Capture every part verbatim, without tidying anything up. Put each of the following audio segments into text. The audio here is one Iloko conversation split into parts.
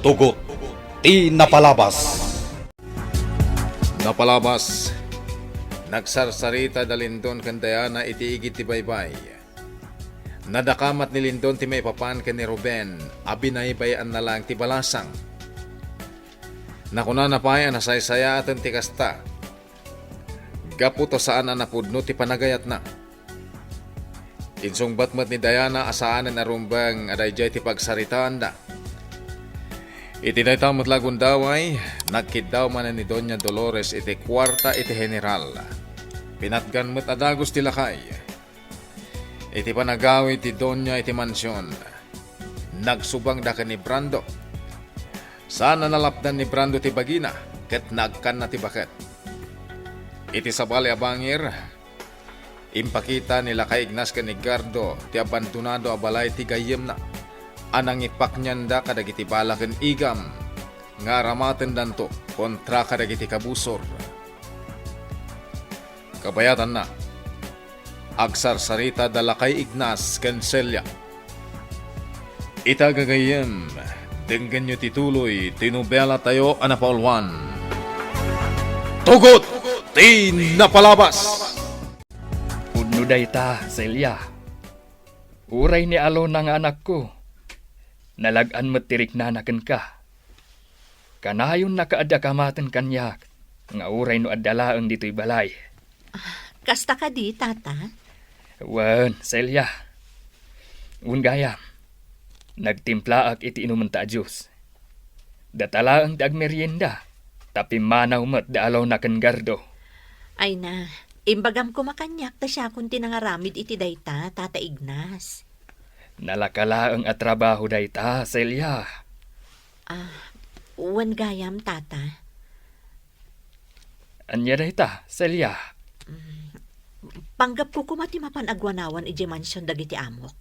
Tugot ti napalabas. Napalabas, nagsarsarita da Lindon ken Diana iti igid ti baybay. Nadakamat ni Lindon ti maipapan ken ni Ruben a binaybay-anna laeng ti balasang. Nakunana pay a nasaysayaaten ti kasta, gapu ta saan a napudno ti panagayatna. Insungbat met ni Diana a saanen a rumbeng a daydiay ti pagsaritaanda. Iti dayta met la a gundaway, nagkiddaw manen ni Doña Dolores iti kuarta iti General. Pinatgan met a dagus ti lakay. Iti panagawid ti Doña iti mansion, nagsubangda ken ni Brando. Saan a nalapdan ni Brando ti bagina ket naagkanna ti baket. Iti sabali a bangir, impakita ni Lakay Ignas ken ni Gardo ti abandonado a balay ti gayyemna a nangipaknianda kadagiti bala ken igam nga aramatendanto kontra kadagiti kabusor. Kabayatanna, agsarsarita da Lakay Ignas ken Celia. Ita gagayyem, denggenyo ti tuloy ti nobelatayo a napauluan, Tugot ti Napalabas. Pudno dayta, Celia. Uray ni Alona nga anakko, nalag-an met ti riknana kenka. Kanayonnaka a dakamaten kaniak nga uray no adda laeng ditoy balay. Kasta kadi, Tata? Wen, Celia. Wen gayam, nagtimplaak iti inumenta a juice. Data laeng ti agmerienda, ta pimmanaw met da Alona ken Gardo. Ay na, imbagam koma kaniak ta siakon ti nangaramid iti dayta, Tata Ignas. Nalaka laeng a trabaho dayta, Celia. Ah, wen gayam, Tata. Ania dayta, Celia? Mm, panggepko koma ti mapan aguanawan idiay mansion dagiti amok.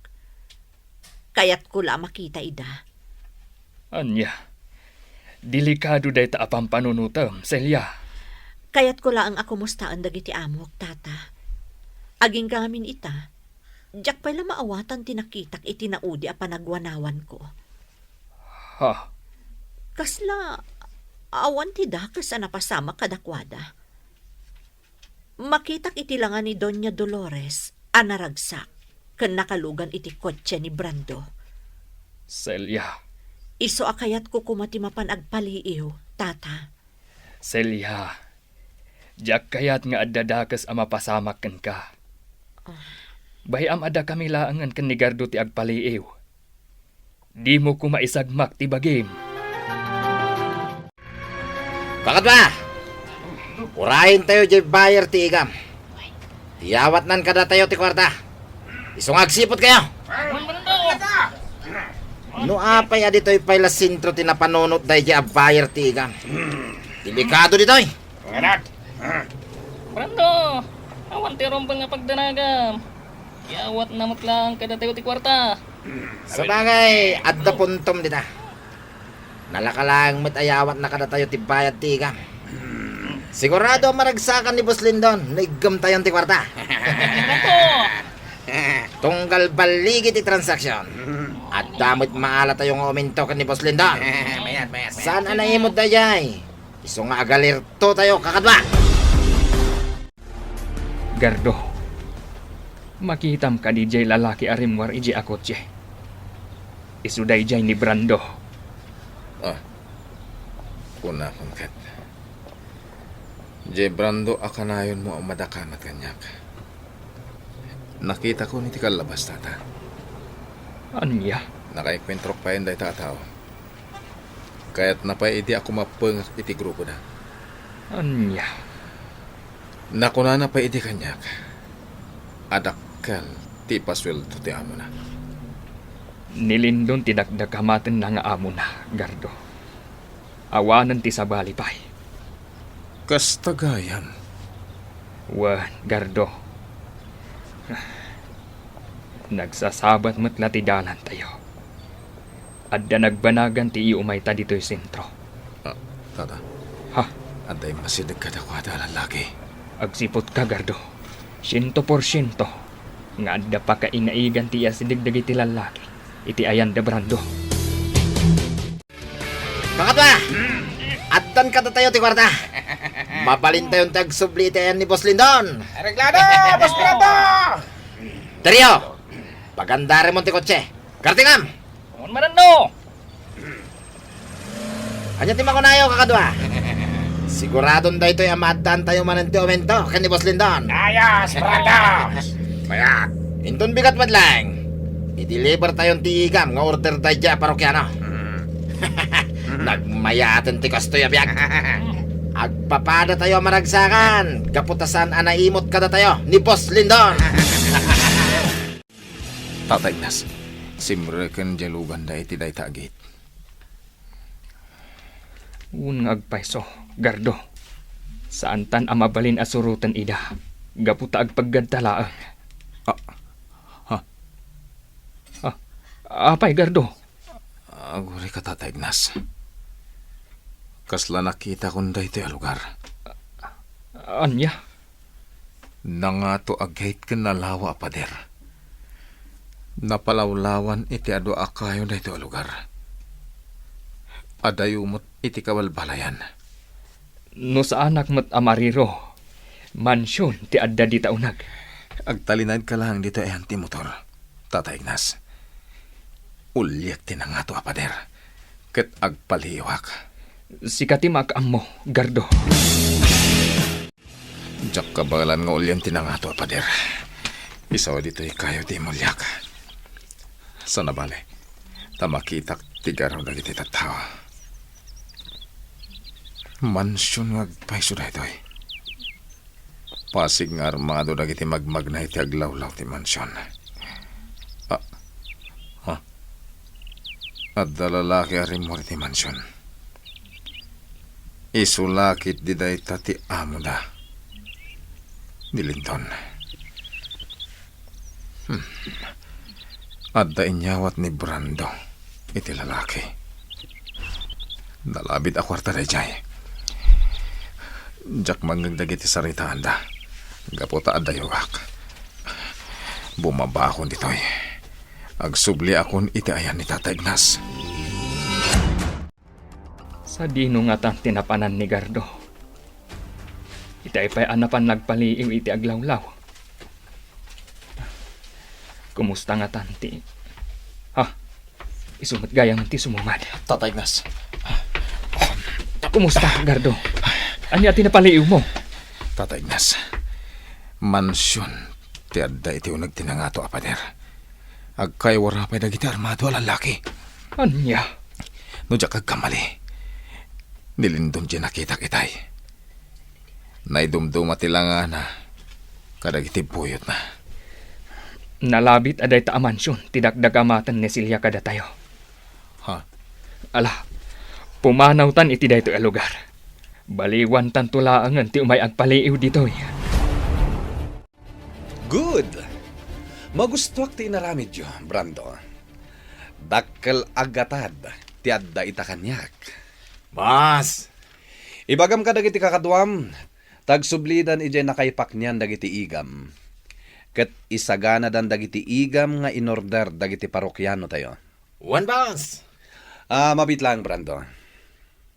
Kayatko la a makita ida. Ania? Delikado dayta a pampanunotem, Celia. Kayatko laeng a kumustaen dagiti amok, Tata. Agingga ngamin ita, diak pay la maawatan ti nakitak iti naudi a panaguanawanko. Ha? Kasla awan ti dakes a napasamak kadakuada. Makitak iti langa ni Doña Dolores a naragsak ken nakalugan iti kotse ni Brando. Celia. Isu a kayatko koma ti mapan agpaliiw, Tata. Celia, diak kayat nga adda dakes a mapasamak kenka. Ah. Bay-am a dakami laengen ken ni Gardo ti agpaliiw. Dimo koma isagmak ti bagim. Pakadua! Urayentayo diay buyer ti igam. Iyawatnan kadatayo ti kuarta. Isu nga agsiputkayo. No apay a ditoy pay la sentro ti napanunot daydiay a buyer ti igam. Delikado ditoy. Brando, awan ti rumbeng nga pagdanagam. Iyawatna met laeng kadatayo ti kuarta. Sabagay, adda puntom dita. Nalaka laeng met a iyawatna kadatayo ti bayad ti igam. Sigurado a maragsakan ni Boss Lindon no iggemtayon ti kuarta. Apo! Tunggal balligi ti transaksyon. Adda met maalatayo nga uminto ken ni Boss Lindon. Mayat, mayat, mayat. Saan a naimod daydiay? Isu nga agalirtotayo, kakadua! Gardo, makitam kadi diay lalaki a rimmuar idiay a kotse? Isu daydiay ni Brando. Ah, kunakon ket. Diay Brando a kanayonmo a madakamat kaniak. Nakitakon iti kallabas, Tata. Ania? Nakaenkuentrok payen dayta a tao. Kayatna pay idi a kumapengak iti grupoda. Ania? Nakunana pay idi kaniak a dakkel ti ipasueldo ti amona. Ni Lindon ti dakdakamatenna nga amona, Gardo. Awanen ti sabali pay. Kasta gayam. Wen, Gardo. Nagsasabat met la ti dalantayo. Adda nagbanagan ti iumayta ditoy sentro. Ah, Tata. Ha? Adda immasideg kadakuada a lallaki. Agsiputka, Gardo. Siento porsiento nga adda pakaingaigan ti iasideg dagiti lallaki iti ayanda Brando. Kadatayo ti kuarta. Mabalintayon ti agsubli iti ayan ni Boss Lindon. Areglado, Boss Brando! Terio, pagandarimon ti kotse. Kartingam! On manenno! Ania ti makunayo, kakadua? Siguradon daytoy a maaddaantayo manen ti aumento ken ni Boss Lindon. Ayos, Brando! Mayat. Inton bigat met laeng, i-delivertayon ti igam nga order daydiay a parokiano. Nagmayaten ti kastoy a biag. Agpapadatayo a maragsakan gapu ta saan a naimot kadatayo ni Boss Lindon. Tata Ignas, simreken diay luganda iti dayta a gate. Wen nga agpayso, Gardo. Saantan a mabalin a suroten ida, gapu ta agpaggadta laeng. Ah, ha? Ah, apay, Gardo? Agurayka, Tata Ignas. Kasla nakitakon daytoy a lugar. Ania? Nangato a gate ken nalawa a pader. Napalawlawan iti adu a kayo daytoy a lugar. Adayo met iti kabalbalayan. No saanak met a mariro, mansion ti adda dita uneg. Agtalinaedka laeng ditoy ayan ti motor, Tata Ignas. Uliek ti nangato a pader, ket agpaliiwak. Sika ti makaammo, Gardo. Diak kabaelan nga ulien ti nangato a pader. Isu a ditoy kayo ti imuliak. Sana bale, ta makitak ti garaw dagiti tattao. Mansion nga agpayso daytoy. Pasig nga armado dagiti magmagna iti aglawlaw ti mansion. Ah, ha? Adda lalaki a rimmuar iti mansion. Isu la ketdi dayta ti amoda, ni Lindon. Hmm. Adda inyawat ni Brando iti lalaki. Nalabit a kuarta daydiay. Diak mangngeg dagiti saritaanda, gapu ta adda yugak. Bumabakon ditoy. Agsubliakon iti ayan ni Tata Ignas. Sadino ngatan ti napanan ni Gardo? Itay pay a napan nagpaliiw iti aglawlaw. Kumusta ngatan ti, ha? Isu met gayam ti sumungad. Tata Ignas. Kumusta, Gardo? Ania ti napaliiwmo? Tata Ignas, mansion ti adda iti uneg ti nangato a pader. Agkaywara pay dagiti armado a lallaki. Ania? No diak agkamali, ni Lindon diay nakitak itay. Naidumduma ti langana kadagiti buyotna. Nalabit a dayta a mansion ti dakdakamaten ni Celia kadatayo. Ha? Ala, pumanawtan iti daytoy a lugar. Baliwantanto laengen ti umay agpaliiw ditoy. Good! Magustuak ti inaramidyo, Brando. Dakkel a gatad ti adda ita kaniak. Boss! Ibagam kadagiti kakaduam, ta agsublidan idiay nakaipaknian dagiti igam, ket isaganadan dagiti igam nga inorder dagiti parokianotayo. Wen, boss. Ah, mabiit laeng, Brando.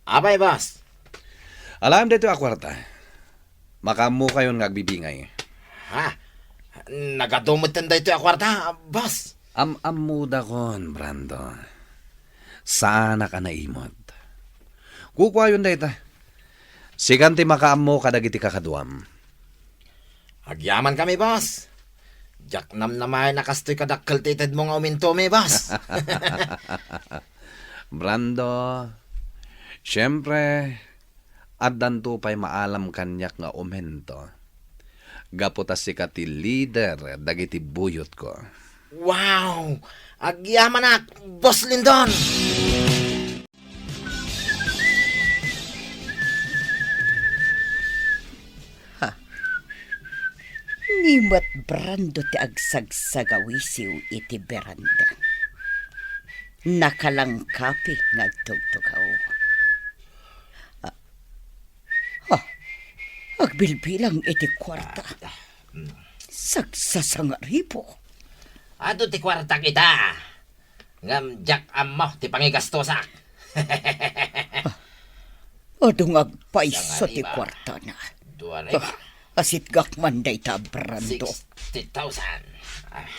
Apay, boss? Alaem daytoy a kuarta. Makaammokayon nga agbibingay. Ha? Nagadu metten daytoy a kuarta, boss? Am-ammodakon, Brando. Saanak a naimot. Kukuayon dayta. Sikan ti makaammo kadagiti kakaduam. Agyamankami, boss. Diak namnamaen a kastoy kadakkel ti itedmo nga umintomi, boss. Brando, siempre, addanto pay maalam kaniak nga umento. Gapu ta sika ti lider dagiti buyotko. Wow! Agyamanak, Boss Lindon! Ha. Ni met Brando ti agsagsagawisiw iti beranda. Nakalangkapi nga agtugtugaw. Ah, ha. Agbilbilang iti kuarta. Sagsasangaripo. Adu ti kuartak ita. Ngem diak ammo ti pangigastosak. Adu nga agpayso ti kuartana. Dua riba. Ah, asitgak man dayta, Brando. Sixty thousand. Ah.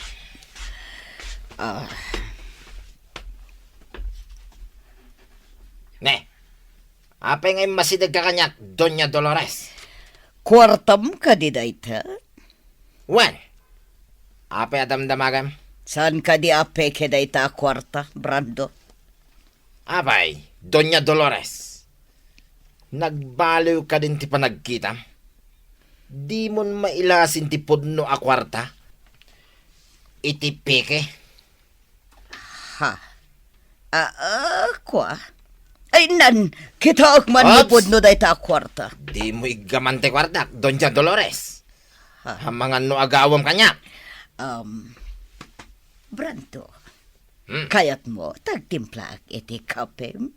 Ah. Ne, apay nga immasidegka kaniak, Doña Dolores? Kuartam kadi dayta? Wen, apay a damdamagam? Saan kadi a peke dayta a kuarta, Brando? Apay, Doña Dolores, nagbaliw kadin ti panagkitam? Dimon mailasin ti pudno a kuarta iti peke? Ha? Ah, ah, kua? Ay, nan, kitaek man ni Ops! Pudno dayta a kuarta. Dimo iggaman ti kuartak, Doña Dolores. Ha? Amangan no agawem kaniak. Um, Brando, Hmm? Kayatmo, tagtimplaak iti kapem?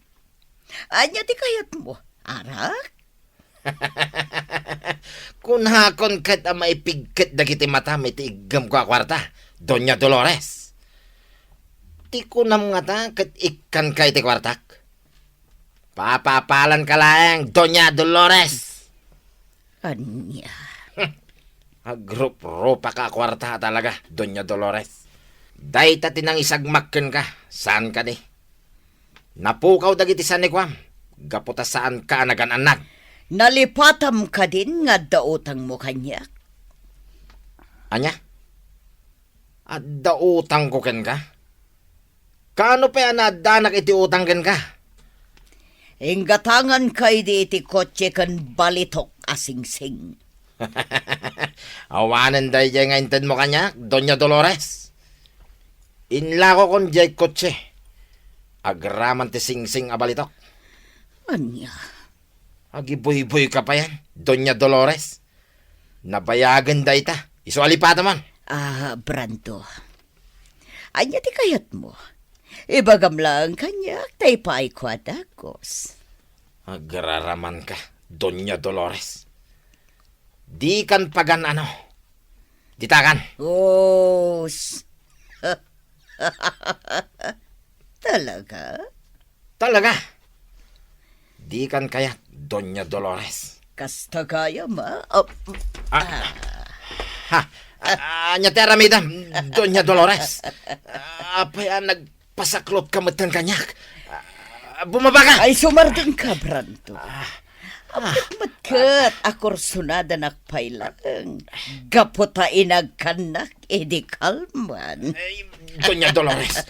Ania ti kayatmo? Arak? Kunakon ket a maipigket dagiti matam iti iggemko a kuarta, Doña Dolores. Ti kunam ngata ket ikkanka iti kuartak? Papapalanka laeng, Doña Dolores! Ania? Agruprupa ka a kuarta talaga, Doña Dolores. Dayta ti nangisagmak kenka, saan kadi? Napukaw dagiti sanikuam, gapu ta saanka a nagan-annag. Nalipatam kadin nga adda utangmo kaniak? Ania? Adda utangko kenka? Kaano pay a naaddanak iti utang kenka? Inggatanganka idi iti kotse ken balitok a singsing. Awanen daydiay nga intedmo kaniak, Doña Dolores. Inlakokon diay kotse. Agraman ti singsing a balitok. Ania? Agibuyboyka payen, Doña Dolores. Nabayagen dayta. Isu a lipatamon. Ah, Brando. Ania ti kayatmo? Ibagam laeng kaniak ta ipaayko a dagus. Agraramanka, Doña Dolores. Dikan pagan-ano. Ditakan. Os. Talaga? Talaga? Dikan kayat, Doña Dolores. Kasta gayam, a? Ah, Ah, ah. Ha? Ah, ania ti aramidem, Doña Dolores? Apay a nagpasaklotka metten kaniak? Ah, bumabaka! Ay, sumardengka, Brando. Ah. Apay met ket a kursunadanak pay laeng gapu ta inagkannak idi kalman. Ay, Doña Dolores,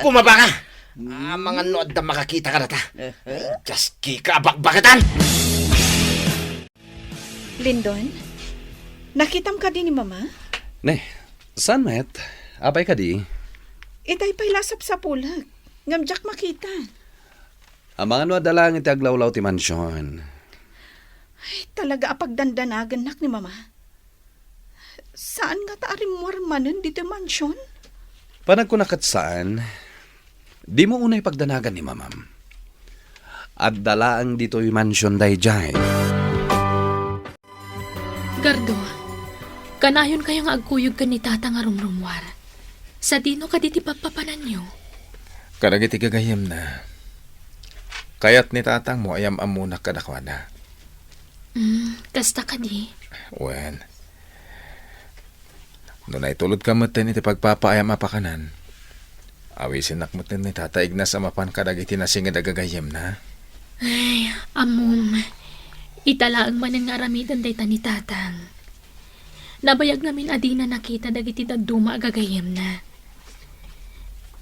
bumabaka! Amangan no adda makakita kadata. Aha. Ay, Diyos, kika, bakbaketan! Lindon, nakitam kadi ni Mama? Ne, saan met? Apay kadi? Itay pay la sapsapulek, ngem diak makita. Amangan no adda laeng iti aglawlaw ti mansion. Ay, talaga a pagdandanagennak ni Mama. Saan ngata a rimmuar manen ditoy mansion? Panagkunak ket saan, dimo unay pagdanagan ni Mamam. Adda laeng ditoy mansion daydiay. Gardo, kanayonkayo nga agkuyog ken ni Tata nga rumrummuar. Sadino kadi ti pappapananyo? Kadagiti gagayyemna. Kayat ni Tatang mo a yam-ammonak kadakuada. Hmm, kasta kadi? Wen, no naitulodka metten iti pagpapaayam a pakanan, awisennak metten ni Tata Ignas a mapan kadagiti nasinged a gagayyemna. Ay, ammom, ita laeng manen nga aramiden dayta ni Tatang. Nabayag ngamin a dina nakita dagiti dadduma a gagayyemna.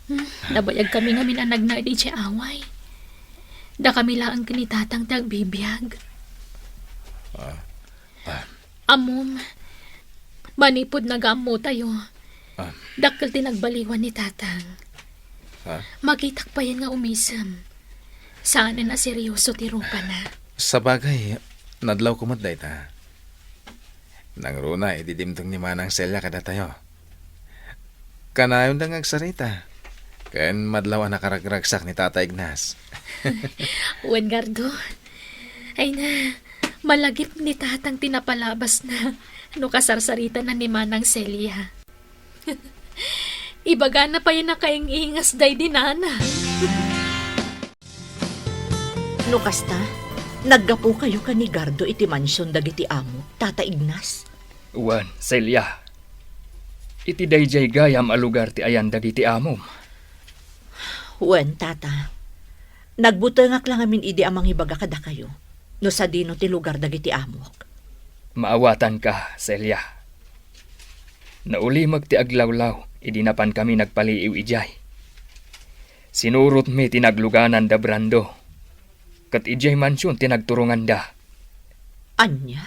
Hmm, nabayagkami ngamin a nagnaed idiay away. Dakami laeng ken ni Tatang ti agbibiag. Ah, ah. Ammom, manipud nagaammotayo, Ah. dakkel ti nagbaliwan ni Tatang. Ah. Makitak payen nga umisem. Saanen a seryoso ti rupana. Sabagay, nadlawko met dayta. Nangruna idi dimteng ni Manang Celia kadatayo. Kanayonda nga agsarita, ken madlaw a nakaragragsak ni Tata Ignas. Wen, Gardo. Ay na, malagip ni Tatang ti napalabasna no kasarsaritana ni Manang Celia. Ibagana pay a nakaing-ingas daydi nana. No kasta, Naggapukayo ken ni Gardo iti mansion dagiti amok, Tata Ignas? Wen, Celia. Iti daydiay gayam a lugar ti ayan dagiti amom. Wen, Tata. Nagbutengak la ngamin idi a mangibaga kadakayo no sadino ti lugar dagiti amok. Maawatanka, Celia. Naulimek ti aglawlaw idi napankami nagpaliiw idiay. Sinurotmi ti nagluganan da Brando, ket idiay mansion ti nagturonganda. Ania?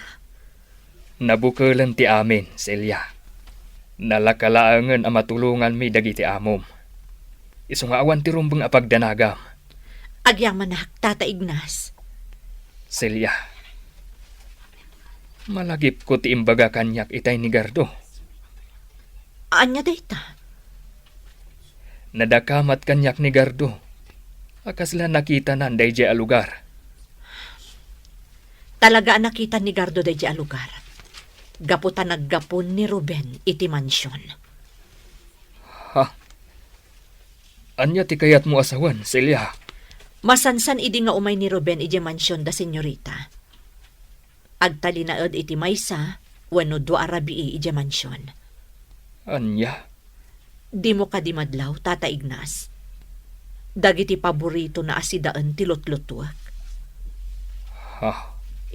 Nabukelen ti amin, Celia. Nalaka laengen a matulonganmi dagiti amom. Isu nga awan ti rumbeng a pagdanagam. Agyamanak, Tata Ignas. Celia, malagipko ti imbaga kaniak itay ni Gardo. Ania dayta? Nadakamat kaniak ni Gardo a kasla nakitanan daydiay a lugar. Talaga a nakita ni Gardo daydiay a lugar. Gapu ta naggapun ni Ruben iti mansion. Ha? Ania ti kayatmo a sawen, Celia? Masansan idi nga umay ni Ruben idiay mansion da Senyorita. Agtalinaed iti maysa wenno dua a rabii idiay mansion. Ania? Dimo kadi madlaw, Tata Ignas? Dagiti paboritona a sidaen ti lutlutuek. Ha?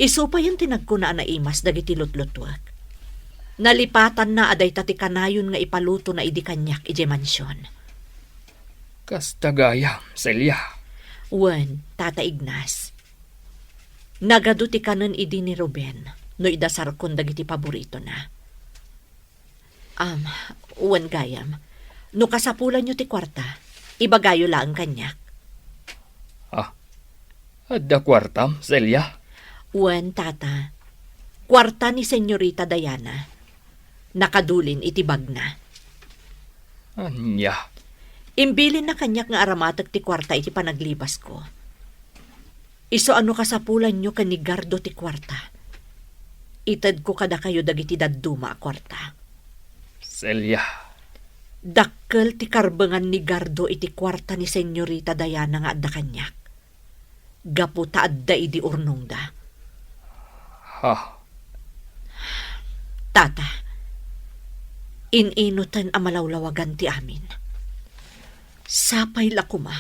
Isu payen ti nagkuna a naimas dagiti lutlutuek. Nalipatanna a dayta ti kanayon nga ipalutona idi kaniak idiay mansion. Kasta gayam, Celia. Wen, Tata Ignas. Nagadu ti kanen idi ni Ruben no idasarkon dagiti paboritona. Am, wen gayam, no kasapulanyo ti kuarta, ibagayo laeng kaniak. Ah, adda kuartam, Celia? Wen, Tata. Kuarta ni Senyorita Diana. Nakadulin iti bagna. Ania? Imbilinna kaniak nga aramatek ti kuarta iti panaglibasko. Isu a no kasapulanyo ken ni Gardo ti kuarta, itedko kadakayo dagiti dadduma a kuarta. Celia. Dakkel ti karbengan ni Gardo iti kuarta ni Senyorita Diana nga adda kaniak, gapu ta adda idi urnongda. Ha? Tata, in-inuten a malawlawagan ti amin. Sapay la koma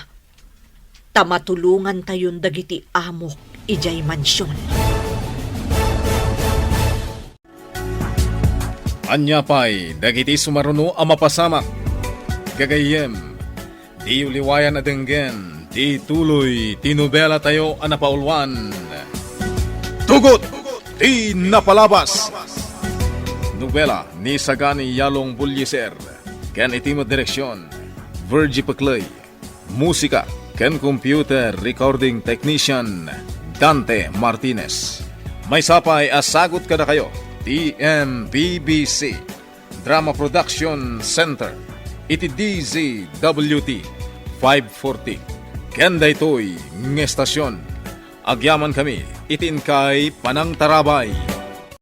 ta matulongantayon dagiti amok idiay mansion. Ania pay dagiti sumaruno a mapasamak? Gagayyem, diyo liwayan a denggen ti tuloy ti nobelatayo a napauluan, Tugot ti Napalabas. Nobela ni Sagani Yalong Bullieser ken iti met direksion, Virgie Pecley. Musika ken computer recording technician, Dante Martinez. Maysa pay a sagut kadakayo ti M B B C Drama Production Center iti D Z W T five forty. Ken daytoy nga estasion, agyamankami iti inkay panangtarabay.